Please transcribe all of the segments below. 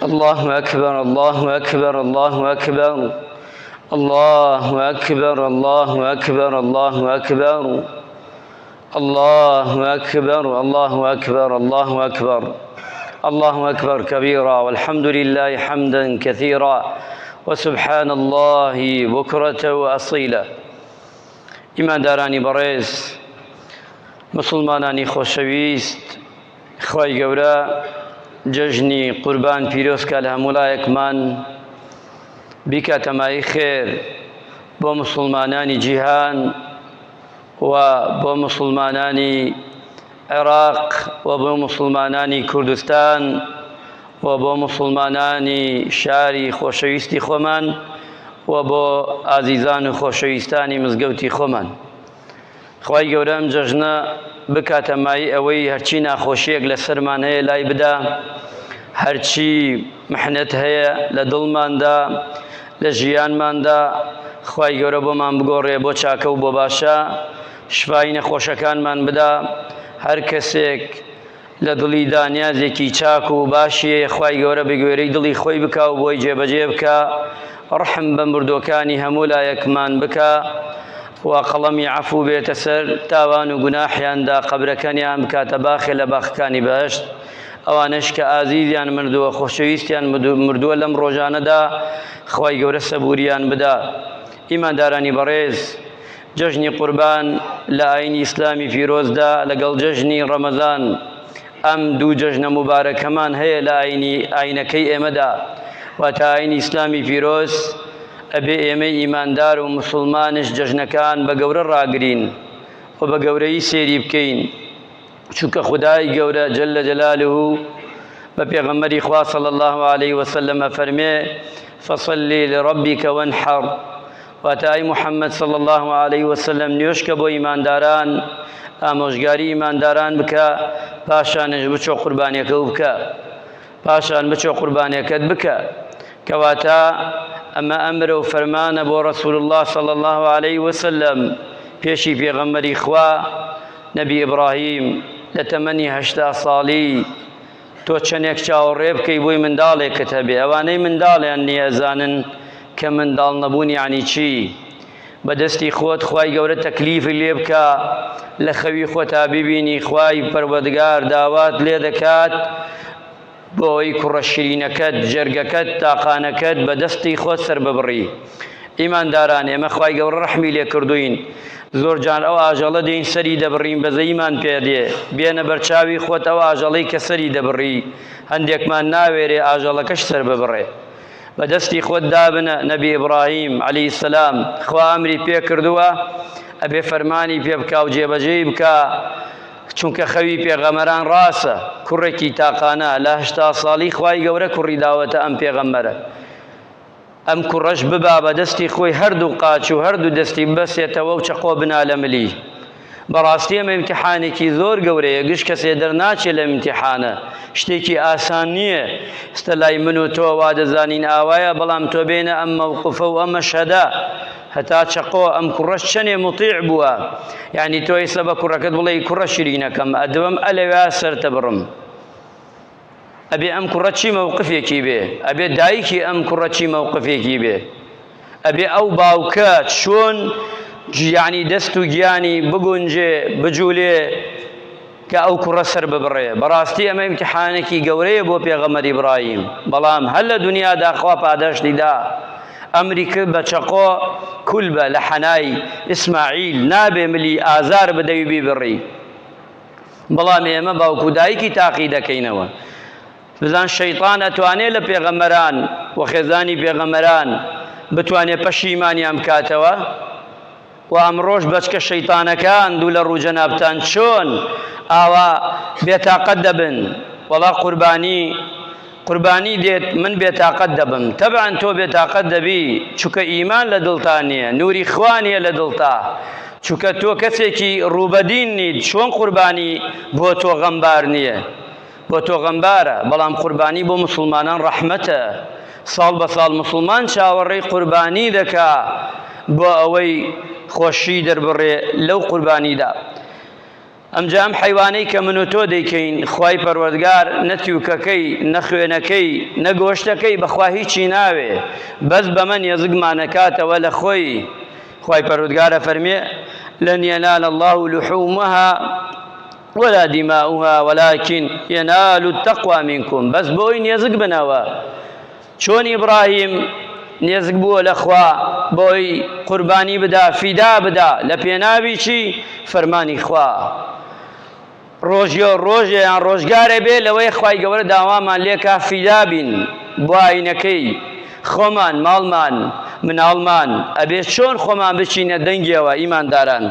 الله أكبر الله أكبر الله أكبر الله أكبر الله أكبر الله أكبر الله أكبر الله أكبر الله أكبر الله أكبر كبيرا والحمد لله حمدا كثيرا وسبحان الله بكرة وأصيلا ئیماندارانی بەڕێز مسلمانانی خۆشەویست خوای گەورە جەژنی قوربان پیرۆز کا لە هەموو لایەکمان بیکاتە مایەی خێر بۆ مسلمانانی جیهان و بۆ مسلمانانی عێراق و بۆ مسلمانانی کوردستان و بۆ مسلمانانی شاری خۆشەویستی خۆمان و بۆ ئازیزان و خۆشەویستانی مزگەوتی خۆمان. خوای گەورە ئەم جەژنە بکاتە مایەی ئەوەی هەرچی ناخۆشیەک لەسەرمان هەیە لای بدا، هەرچی محنەت هەیە لە دڵماندا لە ژیانماندا خوای گەورە بۆمان بگۆڕێ بۆ چاکە و بۆ باشە، شفای نەخۆشەکانمان بدا، هەر کەسێک لە دڵیدا نیازێکی چاک و باشی هەیە خوای گەورە بە گوێرەی دڵی خۆی بکا و بۆی جێبەجێ بکا، ڕەحم بە مردووەکانی هەموو لایەکمان بکا و قەڵەمی عەفوو بێتە سەر تاوان و گوناحیاندا، قەبرەکەنیان بکاتە باخێ لە باخەکانی بەهەشت. ئەوانەش کە ئازیزیان مردووە، خۆشەویستیان مردووە لەم ڕۆژانەدا خوای گەورە سەبووریان بدا. ئیماندارانی بەڕێز، جەژنی قوربان لە ئاینی ئیسلامی پیرۆزدا لەگەڵ جەژنی ڕەمەزان ئەم دوو جەژنە موبارەکەمان هەیە لە ئاینی ئاینەکەی ئێمەدا واتە ئاینی ئیسلامی پیرۆز ئەبێ ئێمەی ئیماندار و مسلمانش جەژنەکان بە گەورە ڕاگرین و بە گەورەیی سێری بکەین چونکە خودای گەورە جل جلاله بە پێغەمبەری خوا صلی الله علیه وسلم ئەفەرمێ فصلی لربک وانحر واتە ئای محەممەد صلی الله علیه وسلم نوێژکە بۆ ئیمانداران ئامۆژگاری ئیمانداران بکە پاشانش بچۆ قوربانیەکە و بکە پاشان بچۆ قوربانیەکەت بکە کەواتە ئەمە ئەمرە و فەرمانە بۆ ڕسول الله صلی الله علیه وسلم پێشی پێغەمبەری خوا نەبی ئیبراهیم لە تەمەنی 80 ساڵی تۆ چەندێک چاوەڕێ بکەی بۆی منداڵێکت هەبێ ئەوانەی منداڵیان نییە ئەزانن کە منداڵ نەبوون یعنی چی بە دەستی خۆت خوای گەورە تەکلیفی لێ بکە لە خەوی خۆتا ببینی خوای پەروەردگار داوات لێ دەکات بۆ ئەوەی کوڕە شیرینەکەت جەرگەکەت تاقانەکەت بە دەستی خۆت سەر ببڕی ئیمانداران ئێمە خوای گەورە ڕەحمی لێ کردوین زۆر جار ئەو ئاژەڵە دێین سەری دەبڕین بەزەیمان پێ دێ بێنە بەرچاوی خۆت ئەو ئاژەڵەی کە سەری دەبڕی هەندێکمان ناوێرێ ئاژەڵەکەش سەر ببڕێ بە دەستی خۆت دابنە نەبی ئیبراهیم عەلەیهی سەلام خوا ئەمری پێ کردووە ئەبێ فەرمانی پێ بکا و جێبەجێی بکا چونکە خەوی پێغەمەران ڕاستە کوڕێکی تاقانە لە 80 ساڵی خوای گەورە کوڕی داوەتە ئەم پێغەمبەرە ئەم کوڕەش ببا بە دەستی خۆی هەردوو قاچ و هەردوو دەستی ببەسێتەوە و چەقۆ بنا لە ملی. بەڕاستی ئەمە ئیمتیحانێکی زۆر گەورەیە گشت کەسێ دەرناچێ لەم ئیمتیحانە شتێکی ئاسان نییە ئێستا لای من و تۆ وا دەزانین ئاوایە بەڵام تۆ بێنە ئەم مەوقفە و ئەم مەشهەدە هەتا چەقۆ ئەم کوڕەش چەنێ مطیع بووە یعنی تۆ ئێستا بە کوڕەکەت بڵێ کوڕە شیرینەکەم ئەدوەم ئەلەوێ سەرتە بڕم ئەبێ ئەم کوڕە چی مەوقفێکی بێ ئەبێ دایکی ئەم کوڕە چی مەوقفێکی بێ ئەبێ ئەو باوکە چۆن گیانی دەست و گیانی بگونجێ بجولێ کە ئەو کوڕە سەر ببڕێ بەڕاستی ئەمە ئیمتحانێکی گەورەیە بۆ پێغەمبەر ئیبراهیم بەڵام هەر لە دنیادا خوا پاداشتی دا ئەمری کرد بە چەقۆ کول بە لە حەنای ئیسماعیل نابێ ملی ئازار بدەی بیبڕی بەڵام ئێمە باوک و دایکی تاقی دەکەینەوە بزان شەیطان ئەتوانێ لە پێغەمبەران و خێزانی پێغەمبەران بتوانێ پەشیمانیان بکاتەوە و ئەمڕۆش بەچکە شەیطانەکان دوو لە ڕوو جەنابتان چۆن ئاوا بێتاقەت دەبن وەڵا قوربانی قوربانی دێت من بێتاقەت دەبم تەبعەن تۆ بێتاقەت دەبی چونکە ئیمان لە دڵتا نییە نوری خوا نییە لە دڵتا چونکە تۆ کەسێکی ڕووبەدین نیت چۆن قوربانی بۆ تۆ غەمبار نییە بۆ تۆ غەمبارە بەڵام قوربانی بۆ مسلمانان ڕەحمەتە ساڵ بە ساڵ مسلمان چاوەڕێی قوربانی دەکا بۆ ئەوەی خۆشی دەربڕێ لەو قوربانیدا. ئەمجا ئەم حەیوانەی کە من و تۆ دەیکەین خوای پەروەردگار نە تیوکەکەی نە خوێنەکەی نە گۆشتەکەی بەخوا هیچی ناوێ بەس بەمە نێزگمانەکاتەوە لە خۆی خوای پەروەردگار ئەفەرمێ لن ينال الله لحومها ولا دماؤها ولكن ينال التقوى منكم بەس بۆی نێزگ بنەوە چۆن ئیبراهیم نێزک بووە لە خوا بۆی قوربانی بدا فیدا بدا لە پێناوی چی فەرمانی خوا ڕۆژیۆ ڕۆژێ یان ڕۆژگارێ بێ لەوەی خوای گەورە داوامان لێکا فیدا بین بۆ ئاینەکەی خۆمان ماڵمان مناڵمان ئەبێ چۆن خۆمان بچینە دەنگیەوە ئیمانداران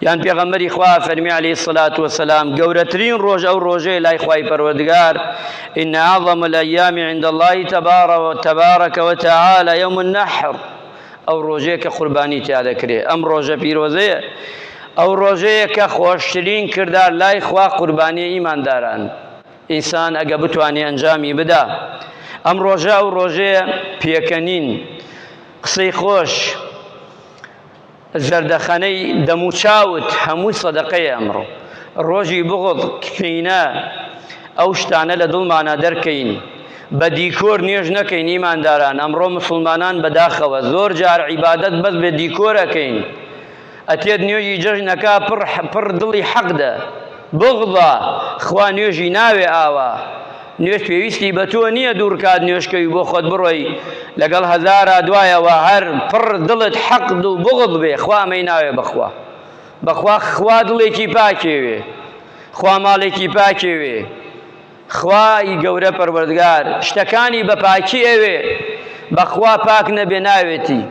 یان پێغەمبەری خوا فەرمی علیه الصلاة والسلام گەورەترین ڕۆژ ئەو ڕۆژەیە لای خوای پەروەردگار إن أعظم الأيام عند الله تبارك وتعالى يوم النحر ئەو ڕۆژەیە کە قوربانی تیا دەکرێ ئەم ڕۆژە پیرۆزەیە ئەو ڕۆژەیە کە خۆشترین کردار لای خوا قوربانی ئیمانداران ئینسان ئەگە بتوانێ ئەنجامی بدا ئەم ڕۆژە ئەو ڕۆژەیە پێکەنین قسەی خۆش زەردەخەنەی دەموچاوت هەمووی سەدەقەیە ئەمڕۆ ڕۆژی بغض کینە ئەو شتانە لە دڵمانە دەرکەین بە دیکۆر نوێژ نەکەین ئیمانداران ئەمڕۆ مسلمانان بەداخەوە زۆر جار عیبادەت بەس بە دیکۆرەکەین ئەتێت نوێژی جەژنەکە پڕ پڕ دڵی حەقدە بغضە خوا نوێژی ناوێ ئاوا نوێژ پێویستی بە تۆ نییە دوو ڕکات نوێژکەوی بۆ خۆت بڕۆی لەگەڵ هەزارا دوایەوە هەر پڕ دڵت حەقد و بغض بێ خوا ئەمەی ناوێ بەخوا بەخوا خوا دڵێکی پاکێوێ خوا ماڵێکی پاکێوێ خوای گەورە پەروەردگار شتەکانی بە پاکی ئەوێ بەخوا پاک نەبێ ناوێتی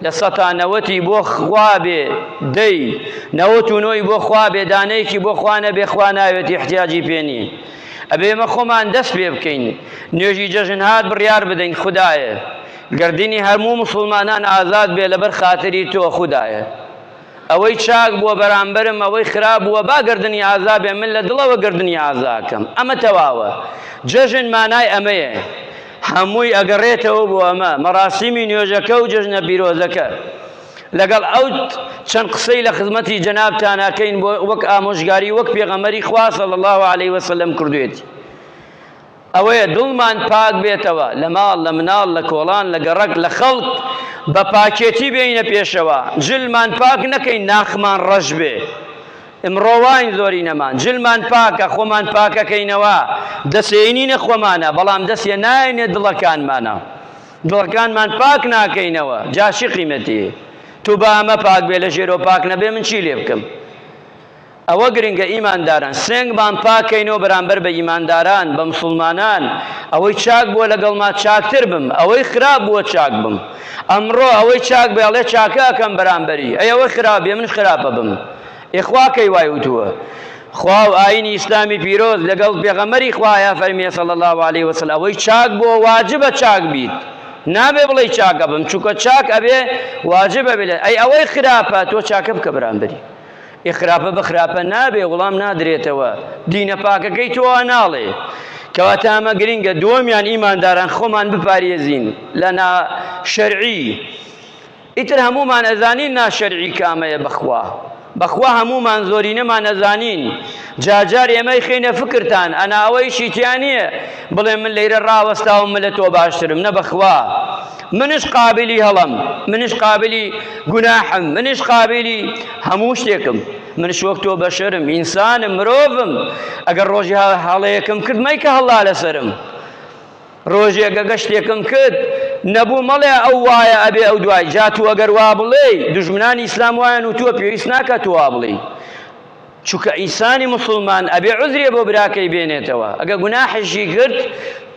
لە سەتا نەوەتی بۆ خوا بێ دەی نەوەت و نۆی بۆ خوا بێ دانەیەکی بۆ خوا نەبێ خوا ناوێتی احتیاجی پێ نییە ئەبێ ئێمە خۆمان دەست پێ بکەین نوێژی جەژن هات بڕیار بدەین خودایە گەردنی هەموو مسلمانان ئازاد بێ لەبەر خاتری تۆ خودایە ئەوەی چاک بووە بەرامبەرم ئەوەی خراپ بووە با گردنی ئازا بێ من لە دڵەوە گردنی ئازاکەم ئەمە تەواوە جەژن مانای ئەمەیە هەمووی ئەگەڕێتەوە بۆ ئەمە مەراسیمی نوێژەکە و جەژنە پیرۆزەکە لەگەڵ ئەو چەند قسەی لە خزمەتی جەنابتان ئەکەین بۆ وەک ئامۆژگاری وەک پێغەمبەری خوا صلی الله علیه وسلم کردوێتی ئەوەیە دڵمان پاک بێتەوە لە ماڵ لە مناڵ لە کۆڵان لە گەڕەک لە خەڵک بە پاکێتی بێینە پێشەوە جلمان پاک نەکەین ناخمان ڕەش بێ ئمڕۆ واین زۆرینەمان جلمان پاکە خۆمان پاکەکەینەوە دەسێنینە خۆمانە بەڵام دەسێ ناینێ دڵەکانمانە دڵەکانمان پاک ناکەینەوە جا چی قیمەتی تو با ئەمە پاک بێ لە ژێرەوە پاک نەبێ من چی لێ بکەم ئەوە گرنگە ئیمانداران سێنگمان پاکەینەوە بەرامبەر بە ئیمانداران بە مسلمانان ئەوەی چاک بووە لەگەڵما چاکتر بم ئەوەی خراپ بووە چاک بم ئەمڕۆ ئەوەی چاک بێ ئەڵێ چاکە ئەکەم بەرامبەری ئەی ئەوەی خراپ بێ من خراپە بم ئێ خوا کەی وای وتووە خوا و ئاینی ئیسلامی پیرۆز لەگەڵ پێغەمبەری خوایە فەرمیە صلی الله علیه وسلم ئەوەی چاک بووە واجبە چاک بیت نابێ بڵێی چاکە بم چونکە چاک ئەبێ واجبە بێ ئەی ئەوەی خراپە تۆ چاکە بکە بەرامبەری ئێ خراپە بە خراپە نابێ وڵام نادرێتەوە دینە پاکەکەی تۆ ناڵێ کەواتە ئەمە گرنگە دووەمیان ئیمانداران خۆمان بپارێزین لە ناشەرعی ئیتر هەموومان ئەزانین ناشەرعی کامەیە بەخوا بەخوا هەموومان زۆرینەمان ئەزانین جاجار ئێمەی خینە فکرتان ئەنا ئەوەیشی تیا نییە بڵێ من لەیرە ڕاوەستاوم من لە تۆ باشترم نە بەخوا منش قابلی هەڵەم منش قابلی گوناحم منش قابلی هەموو شتێکم منش وەک تۆ بەشەرم ئینسانم مرۆڤم ئەگەر ڕۆژی هەڵەیەکم کرد مەیکە هەڵا لەسەرم ڕۆژێک ئەگە شتێکم کرد نەبوو مەڵێ ئەو وایە ئەبێ ئەو دوای جا تو ئەگەر وا بڵێی دوژمنانی ئیسلام وایان وتووە پێویست ناکات تو وا بڵێی چونکە ئینسانی موسڵمان ئەبێ عوزرێ بۆ براکەی بێنێتەوە ئەگە گوناحیشی کرد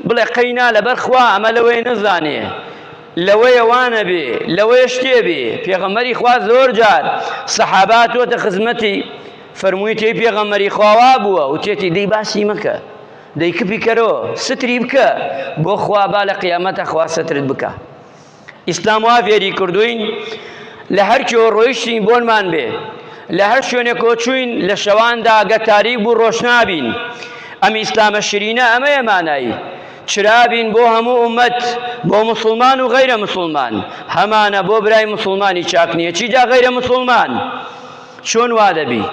بڵێ قەینا لەبەر خوا ئەمە لەوەیە نەزانێ لەوەیە وانەبێ لەوەیە شتێ بێ پێغەمبەری خوا زۆر جار سەحابە هاتووەتە خزمەتی فەرموویەتی پێغەمبەری خوا وا بووە وتێتی دەی باسی مەکە دەی کپی کەرۆ ستری بکە بۆ خوا با لە قیامەتە خوا سترت بکە ئیسلام وا فێری کردوین لە هەر کوێ ڕۆیشتین بۆنمان بێ لە هەر شوێنێکۆ چوین لە شەواندا گە تاریک بوو ڕۆشنابین ئەم ئیسلامە شرینە ئەمەیە مانایی چرابین بۆ هەموو ئومەت بۆ مسلمان و غەیرە مسلمان هەمانە بۆ برای مسلمانی چاک نییە چیجا غەیرە مسلمان چۆن وا دەبی؟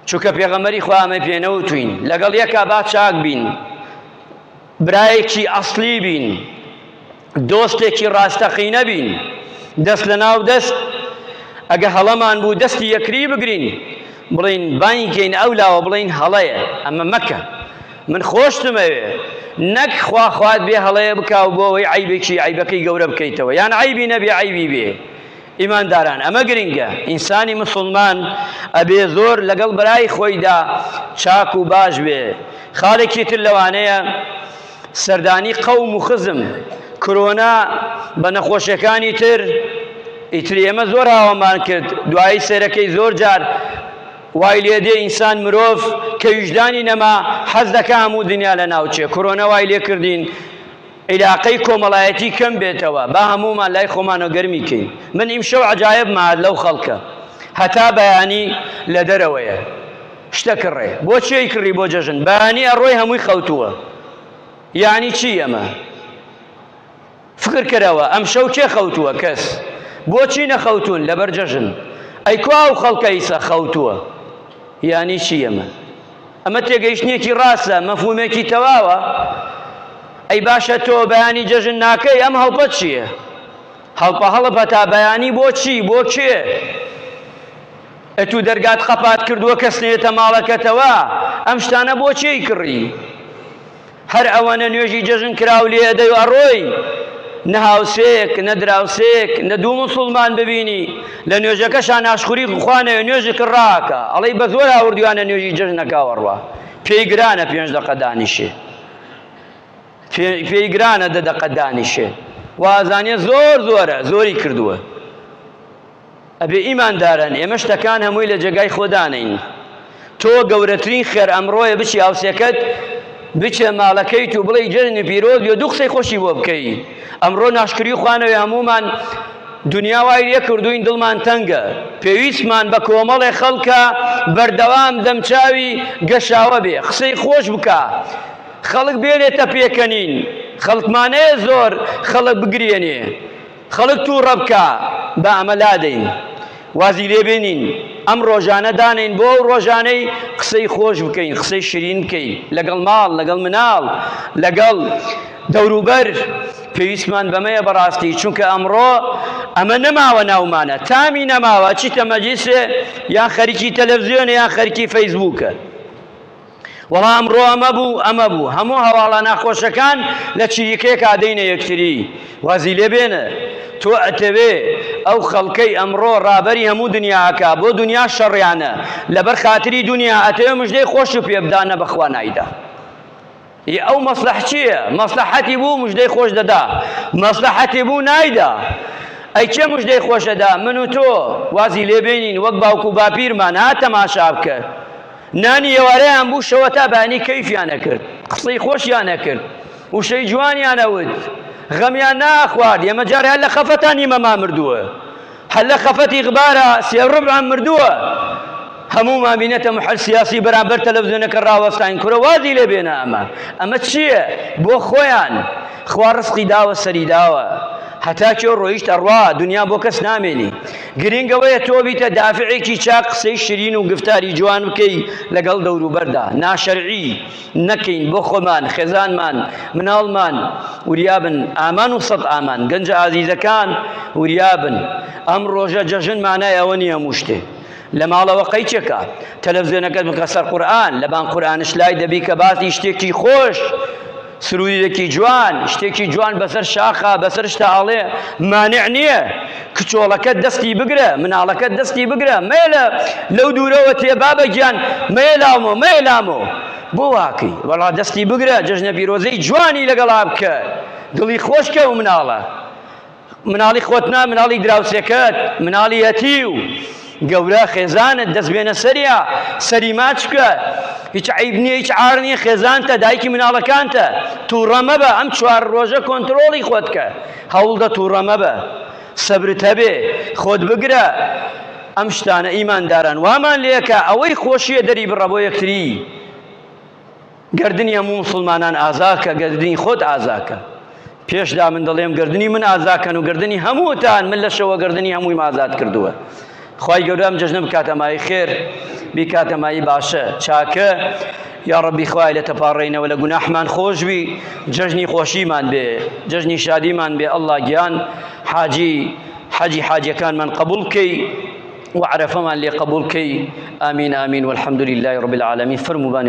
چونکە پێغەمبەری خوا ئەمەی پێ نەوتوین لەگەڵ یەکا با چاک بین برایەکی ئەسلی بین دۆستێکی ڕاستەقینە بین دەست لە ناو دەست ئەگە هەڵەمان بوو دەستی یەکری بگرین بڵین بانگکەین ئەو لاوە بڵین هەڵەیە ئەمە مەکە من خۆشتمەوێ نەک خوا خوات بێ هەڵەیە بکا و بۆ ئەوەی عەیبێکی عەیبەکەی گەورە بکەیتەوە یان عەیبی نەبێ عەیبی بێ ئیمانداران ئەمە گرنگە ئینسانی مسوڵمان ئەبێ زۆر لەگەڵ برای خۆیدا چاک و باش بێ خاڵێکی تر لەوانەیە سەردانی قەوم و خزم کرۆنا بە نەخۆشیەکانی تر ئیتر ئێمە زۆر هاوەمان کرد دوایی سەرەکەی زۆر جار وای لێ دێ ئینسان مرۆڤ کە ویژدانی نەما حەز دەکا هەموو دنیا لە ناوچێ کۆرۆنا وای لێ کردین عیلاقەی کۆمەڵایەتی کەم بێتەوە با هەموومان لای خۆمانەوە گەرمی کەین من ئیمشەو عەجایبم هات لەو خەڵکە هەتا بەیانی لە دەرەوەیە شتە کڕێ بۆ چێی کڕی بۆ جەژن بەیانی ئەڕۆی هەمووی خەوتووە یعنی چی ئەمە فکر کەرەوە ئەمشەو کێ خەوتووە کەس بۆچی نەخەوتون لەبەر جەژن ئەی کوا ئەو خەڵکە ئیسە خەوتووە یعنی چی ئەمە ئەمە تێگەیشتنێکی ڕاستە مەفهومێکی تەواوە ئەی باشە تۆ بەیانی جەژن ناکەی ئەم هەڵپە چییە هەڵپە هەڵپ هەتا بەیانی بۆ چی بۆ کێ ئەتوو دەرگات قەپات کردووە کەس نێتە ماڵەکەتەوە ئەم شتانە بۆ چێی کڕی هەر ئەوەنە نوێژی جەژن کراو لێ ئەدەی و ئەڕۆی نە هاوسێک نە دراوسێک نە دوو موسڵمان ببینی لە نوێژەکەشا ناشکوری خوانەوێ نوێژی کرد ڕاکە ئەڵێی بە زۆر هاوردویانە نوێژی جەژنەکە ئەڕوا پێی گرانە پێنج دەقە دانیشێ پێی گرانە دە دەقە دانیشێ وازانێ زۆر زۆرە زۆری کردووە ئەبێ ئیمانداران ئێمە شتەکان هەمووی لە جێگای خۆ دانێین تۆ گەورەترین خێر ئەمڕۆیە بچی هاوسێکەت بچێ ماڵەکەیت و بڵێی جەژنی پیرۆز بێ دوو قسەی خۆشی بۆ بکەی ئەمڕۆ ناشکری خوانەوێ هەموومان دنیا وای لێ کردوین دڵمان تەنگە پێویستمان بە کۆمەڵێ خەڵکە بەردەوام دەمچاوی گەشاوە بێ قسەی خۆش بکە خەڵک بێنێتە پێکەنین خەڵکمانەیە زۆر خەڵک بگرێنێ خەڵک توڕە بکا با ئەمە لادەین وازی لێ بێنین ئەم ڕۆژانە دانێین بۆ ئەو ڕۆژانەی قسەی خۆش بکەین قسەی شیرین بکەین لەگەڵ ماڵ لەگەڵ مناڵ لەگەڵ دەوروبەر پێویستمان بەمەیە بەڕاستی چونکە ئەمڕۆ ئەمە نەماوە ناومانە تامی نەماوە چیتە مەجلیسێ یان خەریکی تەلەڤزیۆنە یان خەریکی فەیسبووکە وەڵا ئەمڕۆ ئەمە بوو ئەمە بوو هەموو هەواڵە ناخۆشەکان لە چریکەیەکا دەینە یەکتری وازی لێ بێنە تۆ ئەتەوێ ئەو خەڵکەی ئەمڕۆ ڕابەری هەموو دنیا ئەکا بۆ دنیا شەڕیانە لەبەر خاتری دنیا ئەتەوێ مژدەی خۆش و پێ بدا نە بەخوا نایدا ی ئەو مەسلح چییە مەسلحەتی بوو مژدەی خۆش دەدا مەسلحەتی بوو نایدا ئەی کێ مژدەی خۆشەدا من و تۆ وازی لێ بێنین وەک باوک و باپیرمان ها تەماشا بکە نانی ئێوارەیان بوو شەوە تا بەیانی کەیفیان ئەکرد قسەی خۆشیان ئەکرد وشەی جوانیان ئەوت غەمیان ناخوارد ئێمە جارێ هەر لە خەفەتا نیمەمان مردووە هەر لە خەفەتی غبارە سێ ڕبعان مردووە هەموومان بینەتە محل سیاسی بەرامبەر تەلەڤزیۆنەکە ڕاوەستاین کورە وازی لێ بێنە ئەمە ئەمە چییە بۆ خۆیان خوا ڕزقی داوە سەری داوە هەتا کێ ڕۆیشت ئەڕوا دنیا بۆ کەس نامێنی گرینگ ئەوەیە تۆ بیتە دافعێکی چاک قسەی شرین و گفتاری جوان بکەی لەگەڵ دەوروبەردا ناشەرعی نەکەین بۆ خۆمان خێزانمان مناڵمان وریابن ئامان و سەد ئامان گەنجە ئازیزەکان وریابن ئەم ڕۆژە جەژن مانای ئەوە نییە هەموو شتێ لە ماڵەوە قەیچێکە تەلەڤزیۆنەکەت بکە سەر قورئان لەبان قورئانش لای دەبی کە باسی شتێکی خۆش سرودێکی جوان شتێکی جوان بەسەر شاخا بەسەر شتە ئاڵێ مانع نییە کچۆڵەکەت دەستی بگرە مناڵەکەت دەستی بگرە مەیلە لەو دوورەوە تێ بابە گیان مەیەلامۆ مەیەلامۆ بۆ واکەی وەڵا دەستی بگرە جەژنە پیرۆزەی جوانی لەگەڵا بکە دڵی خۆشکە و مناڵە مناڵی خۆت نا مناڵی دراوسێکەت مناڵی یەتیو گەورە خێزانت دەست بێنە سەریا سەری ماچ بکە هیچ عیب نییە هیچ عار نییە خێزانتە دایکی مناڵەکانتە تووڕە مەبە ئەم چوار ڕۆژە کۆنترۆڵی خۆت کە هەوڵدە تووڕە مەبە سەبرت هەبێ خۆت بگرە ئەم شتانە ئیمانداران وامان لێکە ئەوەی خۆشیە دەری بڕە بۆ یەکتری گەردنی هەموو موسڵمانان ئازاکە گەردنی خۆت ئازاکە پێشدا من دەڵێم گەردنی من ئازاکەن و گەردنی هەمووتان من لە شەوە گەردنی هەموویم ئازاد کردووە خوای گەورە ئەم جەژنە بکاتە مایەی خێر. بیکاتە مایەی باشە چاکە یا ڕەبی خوای لە تەپاڕێینەوە لە گوناحمان خۆشبی جەژنی خۆشیمان بێ جەژنی شادیمان بێ ئەڵڵا گیان حاجی حەجی حاجیەکانمان قبول بکەی و عەرەفەمان لێ قبول کەی ئامین ئامین والحمد لله رب العالمین فەرموو با.